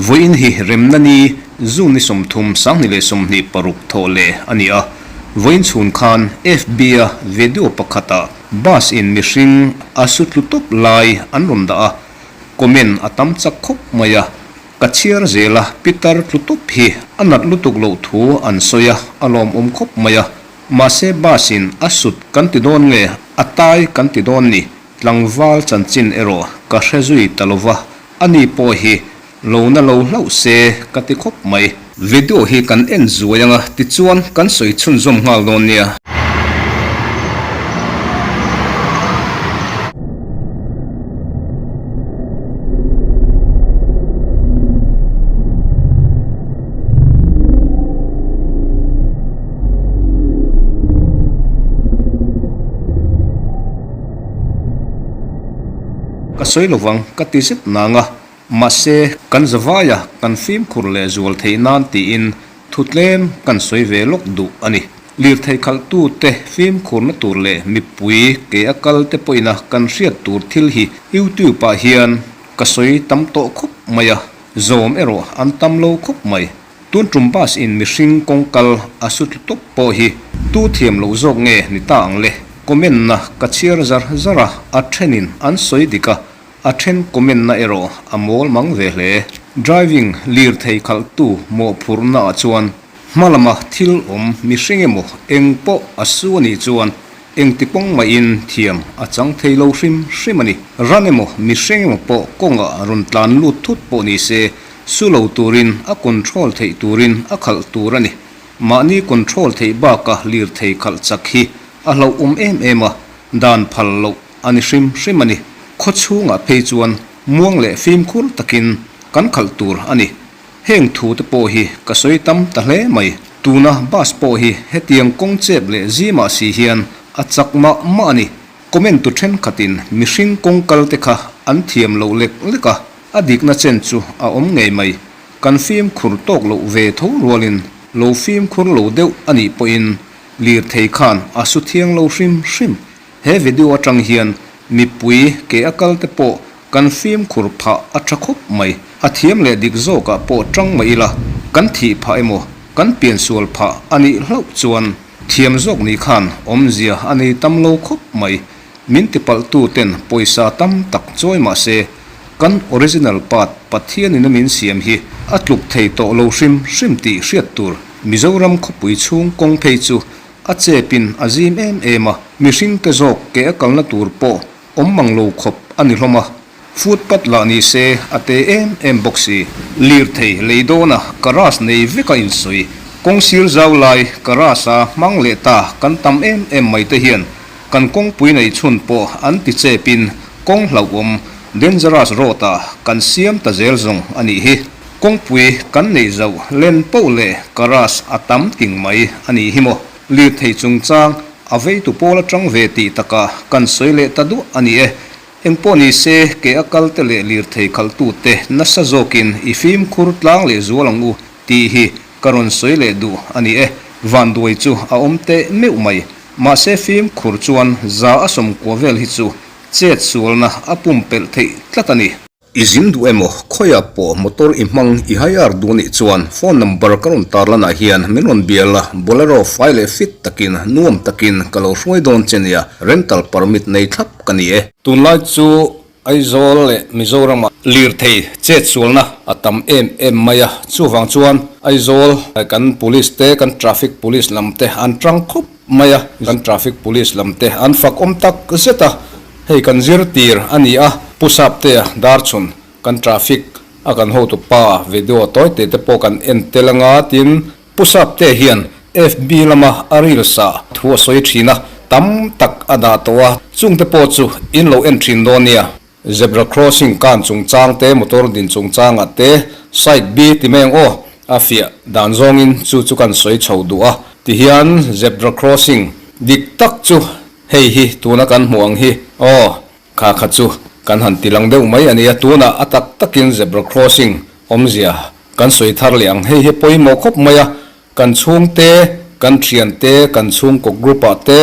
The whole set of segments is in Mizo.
Vawiin hi remna ni June ni 30 2026 thawh leh a ni a. Vawiin chhun khan FB-a video pakhatah bus in mihring a su tlu tawp lai an rawn dah a, comment a tam chak khawp mai a. Ka chhiar zel a, Pitar tlu tawp hi a nat lutuk loh thu an sawi a, a lawmawm khawp mai a. Mahse bus in a sut kan ti dawn nge a tai kan ti dawn ni, tlangval chanchin erawh ka hre zui ta lo va, ani pawh hi lo na lo hlauh se ka ti khawp mai. Video hi kan en zuai anga tichuan kan sawi chhunzawm nghal dawn nia. Ka sawi lovang ka ti zet nang a, mahse kan zavaia kan fimkhur leh zual theih nan tiin thu tlem kan sawi ve lawk duh a ni. Lirthei khalhtute fimkhurna tur leh mipui ke a kal te pawhina kan hriat tur thil hi YouTube ah hian ka sawi tam tawh khawp mai a, zawm erawh an tam lo khawp mai. Tun tum bus in mihring kawng kal a su tlu tawp pawh hi tu thiam loh zawk nge ni ta ang le? Comment na ka chhiar zar zar a, a then in an sawi dik a, a then comment na erawh a mawl mang ve hle. Driving lirthei khalh tu mawhphurh na ah chuan hma lama thil awm mihring emaw eng pawh a su a nih chuan engti kawng mah in thiam a chang thei lo hrim hrim a ni. Ran emaw mihring emaw pawh kawngah rawn tlan lut thut pawh ni se Su lo turin a control theih turin a khalh tur a ni. Mahni control theih baka lirthei khalh chak hi a hlauhawm em em a, dan phal loh a ni hrim hrim a ni. Khaw chhungah phei chuan muang leh fimkhur takin kan khalh tur a ni. Heng thu te pawh hi ka sawi tam ta hle mai. Tuna bus pawh hi hetiang kawng chep leh zimah si hian a chak mah mah a ni. Comment tu thenkhatin mihring kawng kal te kha an thiam loh lek lek a. A dikna chen chu a awm ngei mai. Kan fimkhur tawk loh ve tho rualin lo fimkhur lo deuh a nih pawhin lirthei khan a su thiang lo hrim hrim. He video atang hian mipui ke a kal te pawh kan fimkhur phah a tha khawp mai. A thiam leh dik zawkah pawh tang mai ila kan thih phah emaw kan piansual phah a nih hlauh chuan thiam zawk nih khan awmzia a nei tam lo khawp mai. Min tipalhtu ten pawisa tam tak chawi mah se, kan original part Pathian in a min siam hi a tluk thei tawh lo hrim hrim tih hriat tur. Mizoram khawpui chhung kawng phei chu a chep in a zim em em a, mihring te zawk ke a kalna tur pawh awm mang lo khawp a ni hlawm a. Footpath lah ni se a te em em bawk si. Lirthei lei dawna garage nei veka insawi, kawng sir zau lai garage a hmang leh ta kan tam em em mai te hian kan kawngpui nei chhun pawh an ti chepin kawng hlauhawm dangerous road ah kan siam ta zel zawng a nih hi. Kawngpui kan neih zauh len poh leh garage a tam ting mai a nih hi maw. Lirthei chungchang a veitu pawl atang ve tih takah kan sawi leh ta duah a ni e. Engpawh ni se, ke a kal te leh lirthei khalhtute nasa zawkin i fimkhur tlang leh zual ang u tih hi ka rawn sawi leh duh a ni e. Vanduai chu a awm teh meuh mai. Mahse fimkhur chuan za a sawmkua vel hi chu chet sualna a pumpelh theih tlat a ni. I zin duh emaw, khawiah pawh motor i hmang i hire duh anih chuan phone number ka rawn tarlanah hian min rawn bia la, Bolero fai leh fit takin, nuam takin ka lo hruai dawn che nia, rental permit nei thlap ka ni e. Tunlai chu Aizawl leh Mizoramah lirthei chetsualna a tam em em mai a, chuvang chuan Aizawl kan police te, kan traffic police lam te an tang khawp mai a, kan traffic police lam te an fak awm tak zet a, Hei kan zir tir a ni a, Pu Saptea Darchhun kan traffic a kan hotu pa video tawi te te pawh kan en tel anga tin Pu Saptea hian FB lama a reels ah thu a sawi thin a, tam tak a dah tawh a, chung te pawh chu in lo en thin dawn nia. Zebra crossing kan chungchang te, motor din chungchang ah te, side B ti mai ang aw, a fiah dan zawngin chu chu kan sawi chho duh a, tihian zebra crossing dik tak chu Hei hi tuna kan hmuh ang hi aw, kha kha chu kan han ti lang deuh mai a nia, tunah a tak takin zebra crossing awmzia kan sawi thar leh ang, hei hi pawimawh khawp mai a, kan chhungte, kan thiante, kan chhungkaw group ah te,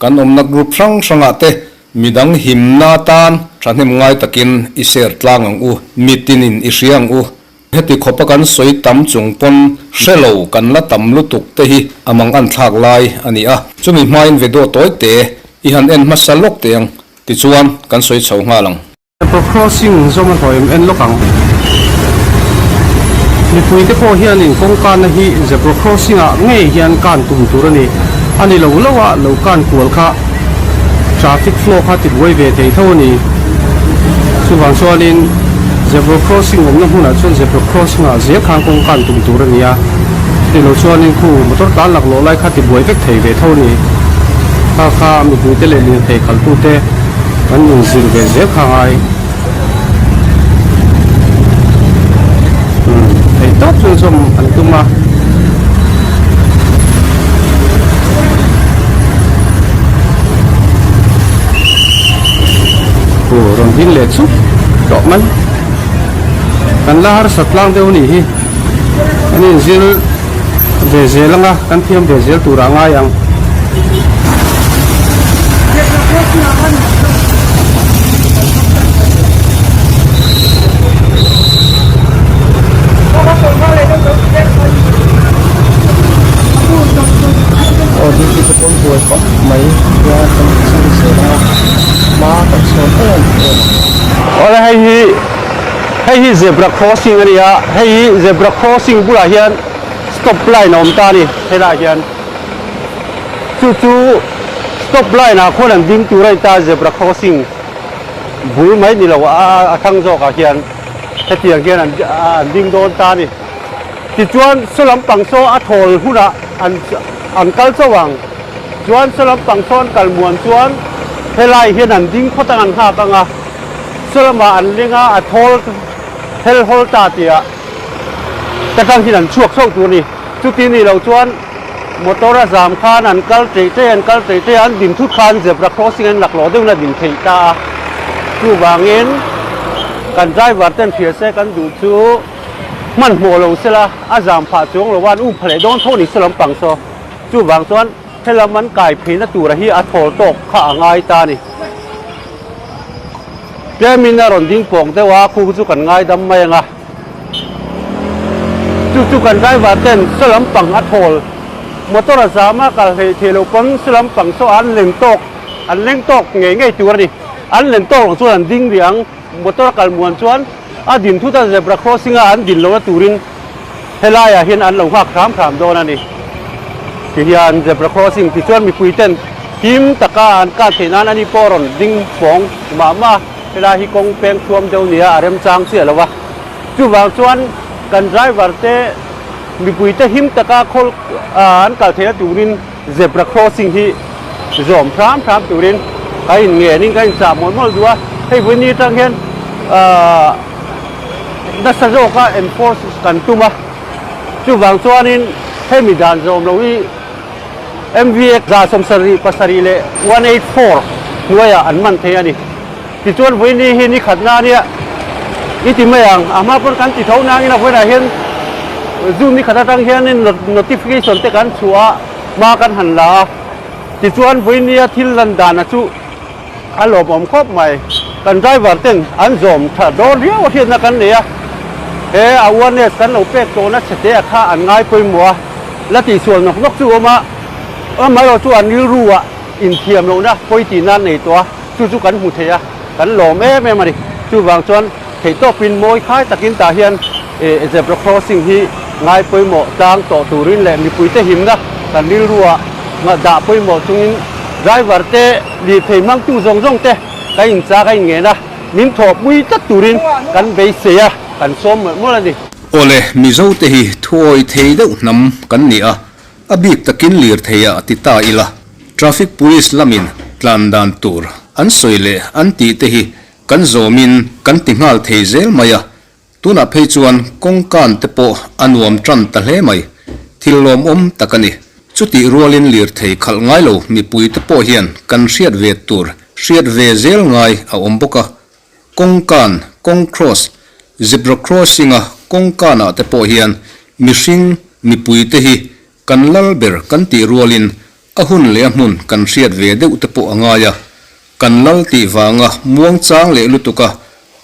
kan awmna group hrang hrangah te Midang himna tan thahnem ngai takin i share tlang ang u, mitinin i hria ang u. Heti khawpa kan sawi tam chung pawn hre lo kan la tam lutuk te hi a mang an thlak lai a ni a. Chumi hmain video tawi te i han en hmasa lawk teh ang, tichuan kan sawi chho nghal ang. Zebra crossing zawm a hlawh em en lawk ang. Mipui te pawh hianin kawngkana hi zebra crossing ah ngei hian kan tum tur a ni. A ni lo lo a lo kan kual kha traffic flow kha ti buai ve thei tho a ni. Chuvang chuanin zebra crossing awmna hmunah chuan zebra crossing ah zel khan kawng kan tum tur a ni a. Chutih lo chuanin khu motor tlan laklawh lai kha ti buai vek thei ve tho a ni. Kha kha mipui te leh lirthei khalhtute. Kan inzir ve zel kha ngai. Umm theih tawp chu zawm an tum a. Aw rawn ding leh chuk tawh mai. Kan la harsat tlang deuh a nih hi. Kan inzir ve zel anga kan thiam ve zel turah ngai ang. Aw duty te pawn buai khawp mai nia kan chhung zel anga hma kan chhawn em em ang. Awle hei hi hei hi zebra crossing a ni a hei hi zebra crossing bulah hian stop line a awm ta a ni helaiah hian chu chu stop line ah khuan an ding tur a ni ta zebra crossing bul mai ni lo a a thlang zawk ah hian hetiang hian an an ding dawn ta a ni tichuan saw lampang saw a thawl hunah an an kal chauh ang chuan saw lampang saw an kal muan chuan helai hian an ding phawt ang an nghak ang a. Saw lamah an ling a, a thawl hel hawl ta tih ah ka tang hian an chhuak chauh tur a ni. Chuti nih loh chuan motor a zam khan an kal ṭeih ṭeih an kal ṭeih ṭeih a, an din thut khan zebra crossing an laklawh deuhin a din theih ta a. Chuvangin kan driver ten hria se kan duh chu hmanhmawh lo sela a zam phah chuang lo a, an um pha leh dawn tho a ni saw lampang saw. Chuvang chuan helam an kai pheina tura hi a thawl tawk kha a ngai ta a ni. Tlemin a rawn ding pawng deuh a, khu chu kan ngaidam mai ang a. Chu chu kan driver ten saw lampang a thawl, motor a zam a kal hleih theih loh pawn saw lampang saw an len tawk, an leng tawk ngei ngei tur a ni. An len tawk loh chuan an ding rih ang, motor a kal muan chuan a din thut a zebra crossing a an din lohna turin helaiah hian an lo nghak hram hram dawn a ni. Tihian zebra crossing tichuan mipui ten him taka an kal theih nan ani pawh rawn ding pawng mah mah a, helai hi kawng peng thuam deuh nia a remchang chiah lo a. Chuvang chuan kan driver te mipui te him taka khawl an kal theihna turin zebra crossing hi zawm hram hram turin ka inngenin ka inchah mawlh mawlh duh a. Hei vawiin atang hian ahh. Nasa zawka enforce kan tum a, chuvang chuanin hemi dan zawm lo hi MVA 77 leh 184 hnuaiah an man thei a ni. Tichuan vawiini hi ni khatna a nia i ti mai ang, a hma pawn kan ti tho nangin a vawiinah hian June ni khat atang hianin notification te kan chhuah a, hma kan han la a, tichuan vawiinia thil lan dana chu. A lawmawm khawp mai. Kan driver ten an zawm tha dawn riau a hriatna kan nei a, he awareness kan lo pek tawhna chhe te a kha an ngai pawimawh a, la tihsual nawk nawk chu awm a, amaherawh chu an rilru ah inthiam lohna pawi tihna an nei tawh a, chu chu kan hmu thei a, kan lawm em em a ni. Chuvang chuan theihtawpin mawi khai takin tah hian zebra crossing hi ngai pawimawh tlang tawh turin leh mipuite himna kan rilru ah dah pawimawh chungin driver te lirthei hmangtu zawng zawng te kan inchak a inngen a, min thawhpui tlat turin kan beisei a, kan sawm mawlh mawlh a ni. Awle, Mizo te hi thuawi thei deuh hnam kan ni a, a bik takin lirthei ah ti ta ila, traffic police lamin tlan dan tur an sawi leh an tih te hi kan zawmin kan ti nghal thei zel mai a, Tunah phei chuan kawngkan te pawh a nuam tan ta hle mai. Thil lawmawm tak a ni. Chutih rualin lirthei khalh ngai lo mipui te pawh hian kan hriat ve tur hriat ve zel ngai a awm bawk a. Kawngkan, kawng cross, zebra crossing a kawngkanah te pawh hian mihring mipui te hi kan lal ber kan tih rualin a hun leh a hmun kan hriat ve deuh te pawh a ngai a. Kan lal tih vanga muangchang leh lutuka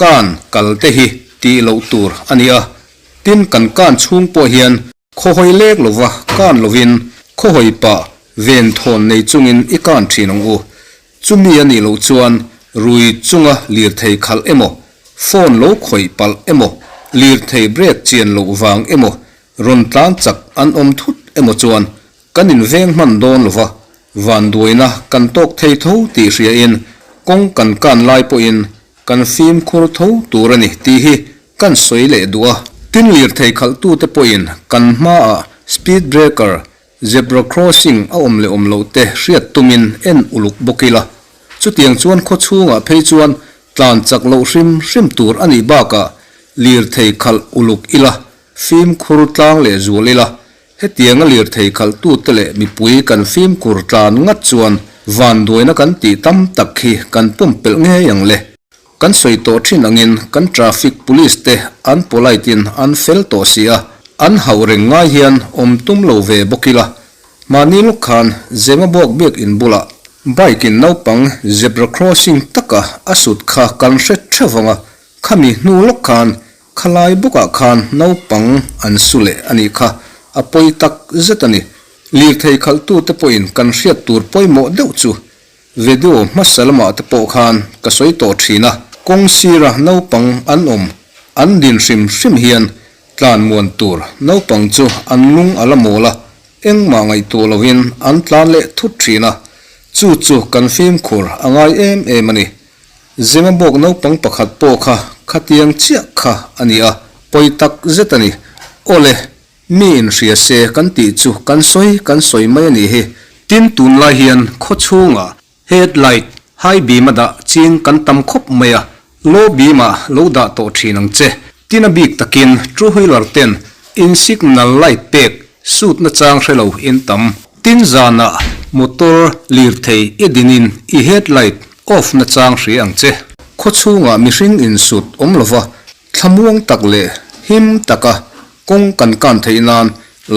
kan kal te hi tih loh tur a ni a. Tin, kan kan chhung pawh hian khawhawi lek lova kan lovin khawhawi pah ven thawn nei chungin i kan thin ang u. Chumi a nih loh chuan rui chunga lirthei khalh emaw, phone lo khawih palh emaw, lirthei brake chian loh vang emaw, rawn tlan chak an awm thut emaw chuan Kan inveng hman dawn lova, vanduaina kan tawk thei tho tih hriain kawng kan kan lai pawhin kan fimkhur tho tur a ni tih hi kan sawi leh duh a. Tin lirthei khalhtute pawhin kan hmaah speed breaker, zebra crossing a awm leh awm loh te hriat tumin en uluk bawk ila. Chutiang chuan khawchhungah phei chuan tlan chak loh hrim hrim tur a nih bakah lirthei khalh uluk ila, fimkhur tlang leh zual ila, Hetianga lirthei khalhtute leh mipui kan fimkhur tlan ngat chuan vanduaina kan tih tam tak hi kan pumpelh ngei ang le. Kan sawi tawh thin angin kan traffic police te an polite in an fel tawh si a, an hauh reng ngai hian awm tum lo ve bawk ila. Mahni lawk khan Zemabawk biak in bulah bike in naupang zebra crossing taka a sut kha kan hre theuh vang a, khami hnu lawk khan Khalai bawkah khan naupang an su leh a nih kha, a pawi tak zet a ni. Lirthei khalhtute pawhin kan hriat tur pawimawh deuh chu video hmasa lamah te pawh khan ka sawi tawh thin a, kawng sira naupang an awm an din hrim hrim hian tlan muan tur naupang chu an lung a la mawl a, engmah ngaihtuah lovin an tlan leh thut thin a, chu chu kan fimkhur a ngai em em a ni. Zemabawk naupang pakhat pawh kha khatiang chiah kha a ni a, pawi tak zet a ni. Awle, mi inhria se kan tih chu kan sawi kan sawi mai a nih hi. Tin, tunlai hian khaw chhungah head light high beam a dah ching kan tam khawp mai a, low beam ah lo dah tawh thin ang che. Tin a bik takin two wheeler ten in signal light pek suit na chang hre lo in tam. Tin zanah motor lirthei i dinin i head light off na chang hria ang che. Khaw chhungah mihring insut awm lova thlamuang tak leh him taka kawng kan kan theih nan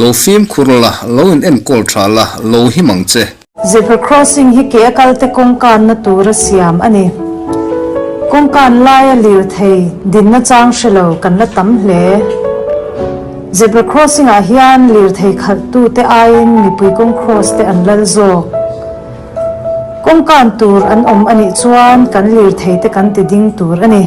lo fimkhur la, lo in enkawl tha la, lo him ang che. Zebra crossing hi ke a kalte kawngkanna tura siam a ni. Kawngkan laia lirthei dinna chang hre lo kan la tam hle. Zebra crossing ah hian lirthei khalhtute aiin mipui kawng cross te an lal zawk. Kawngkan tur an awm a nih chuan kan lirthei te kan ti ding tur a ni.